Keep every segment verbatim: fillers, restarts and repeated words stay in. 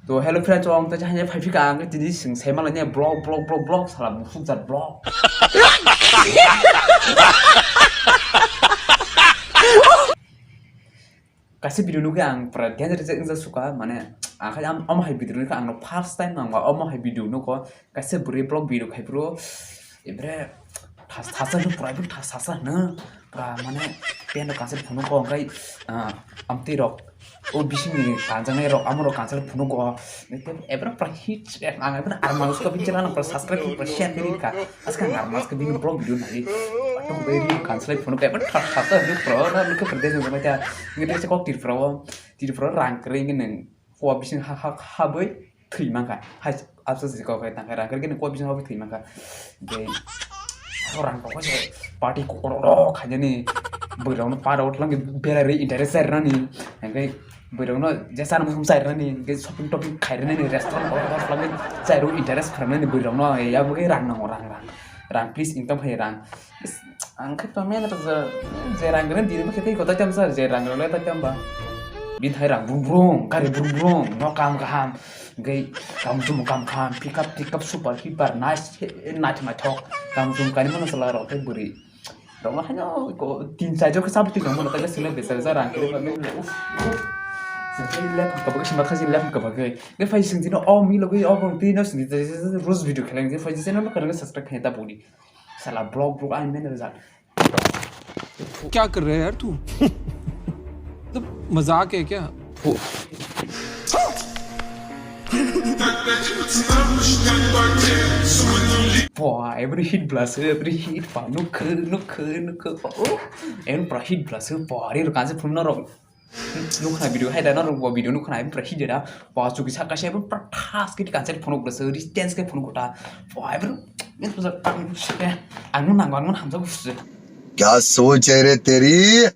To hello friends, ang tei hanya phai phika ang tini sing sai malai ne vlog, vlog, vlog, vlog, sala musuk jat vlog. Kaisa video nugwi ang pura danger reject wngja suka, mane, ang khai am-, omo hai video nugwi ang no first time ang ba omo hai video nugo, kaisa bwrwi vlog video khai bro, ebre thas thasa no pura, thas thasa no pura, mane, peno kaisa phunuk ko, ang khai, ah, amtwi rok, o bisingni kanjaknai rok, amo rok kansa phunuk ko, ebra pura hit, ang ebra armas ko bichara na pura subscribe pura share kiri ka, aska armas ko bini vlog video nai, atong beri kansa phunuk ko, ebra thas thasa no pura, na luka pura desa jama ta, ngete se kok tir pura, tir pura rang kring neng, ko bising ha ha ha boi, thwi mankha. Hai, absa se kok tang kha, rang khe kok bising habwi thwi mankha. Tei rang kok se party kokoro ro khainani, bwrwi rokno para utlang berai ri interest sai rani. Hingke bwrwi rokno jesa no musum sai rani, hingke shopping topping khai rani, restaurant kokoro kokoro sai ro interest khai rani bwrwi rokno, ya bwrwi rang nango, rang, rang. Rang, please, income khai rang. Is, ang khe to men rok je, je rang gwnang diri bwkhe tei kotor tam sa, je rang gwnang le ta tam ba. Bin thai rang brum brum, gari brum brum, no kam kaham. Gai kam jum kam kaham, pick up, pick up, super, hyper, nice, nice naithok. Kam jum kani mano sala rok tei bwrwi. Rok no haino ko tin char jor khe sabwi twi tong mano, tei sile besa besa rang khe ba men uf, uf. Sing khe lep ka bagwi, sima khaji lep ka bagwi. Gai phai sing dino, o mi logwi, o bong twi no sing di, rose video kheleng, gai phai sing no, no, subscribe khai ta budi. Sala vlog vlog ai men rajak. क्या कर रहा है यार तू? मतलब मजाक है क्या? Boah, every hit blast, every hit pa, nuk nuk nuk. Oh, every pra hit blast, pa, ri lo kanse phum no rok. Nukha video hai da, norok bo video nukha na, pura hit da. Ba chuki saka se pura thas kiti cancel phone ko se, distance ke phone ko ta. Ba, pura, min pura, ang, ang nang, ang hamsa ko se. क्या सोच है रे तेरी?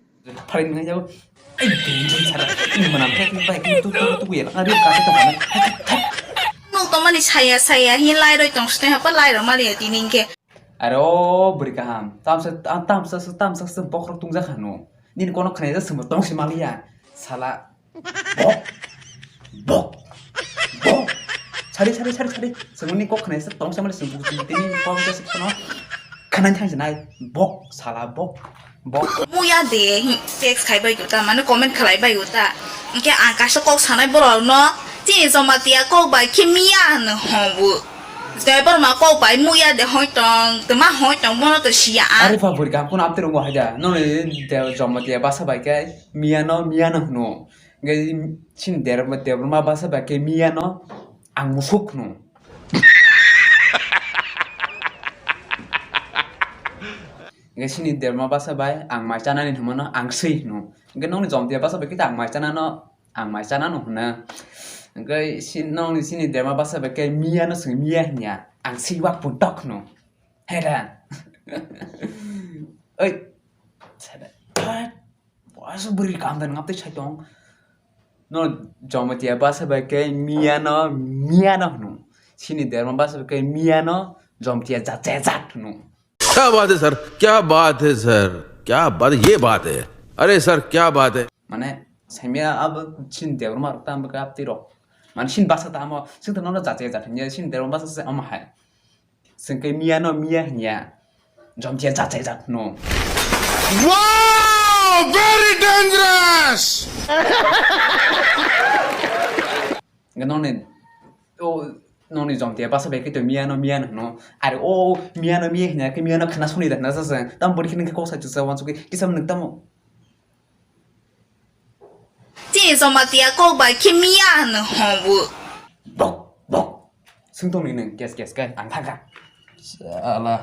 Pharin ngai jabo. Ai, danger sara. Ini mana, hai, hai, hai, tu, tu, tu, ya, ari ka se ta mana. Nuk to mani saya, saya, hi lai roi tong ste, apa lai ro mali ya tining ke. Aro, bwrwi kaham. Tamsa, tamsa, tamsa, tamsa, bokhorok tungjakha no. Nini kono khnaijak swngo tong se maliya. Sala. Bok. Bok. Bok. Sari, sari, sari, sari. Swngo ni kok khnaijak tong se mali swngo tini kok se kono. Khana thang se nai. Bok. Sala bok. Bok. Muya de, hi, text khai bai uta, mane comment khlai bai uta. Hingke ang kaisa kok sanai borok no. Chini Jamatia kok bai khe miya hwnwi hobu. Tei borok ma kok bai muya de hoi tong, tei ma hoi tong bono to siya ang. Ari pha bwrwi kaham kuno apte rwngo haida. Noni de Jamatia basa bai khe miya no, miya no hwno. Nge chini der-, Debbarma basa bai khe miya no ang musuk hwno. Nge chini Debbarma basa bai ang mai chanani hwnmano ang swi hwno. Nge noni Jamatia basa bai khe ang mai chanano Ang mai chanano hwna. Hwnkhe si-, nokni sini Debbarma basa bai khe miya no swng miya hinya. Ang si wak pun tok no. Hera. Oi. Sada. Bosu bwrwi kam dan ngap tei sai tong. No Jamatia basa bai khe miya no, miya no hwno. Sini Debbarma basa bai khe miya no Jamatia jat jat hwno. क्या बात है सर, क्या बात है सर, क्या बात, ये बात है। अरे सर, क्या बात है। Mane, saimya abo sin Debbarma rok tamo khe aptwi rok. Mane sin basa tamo, sin to nono jachai jat hinya, sin Debbarma basa se omo hai. Sengke miya no miya hinya. Jomtia jachai jat no. Wow, very dangerous. Noni, o, noni Jomtia basa bai khe to miya no miya no hwno. Are o miya no miya hinya khe miya no khna soni da hwna sasa. Tam bori khe nang khe kok sai chusa wansuk khe kisa nwng tamo. Chini Jamatia kok bai khe miya hwno hobu. Bok, bok. Swng tong ni nwng, kes, kes, kes, ang thangkha. Sala.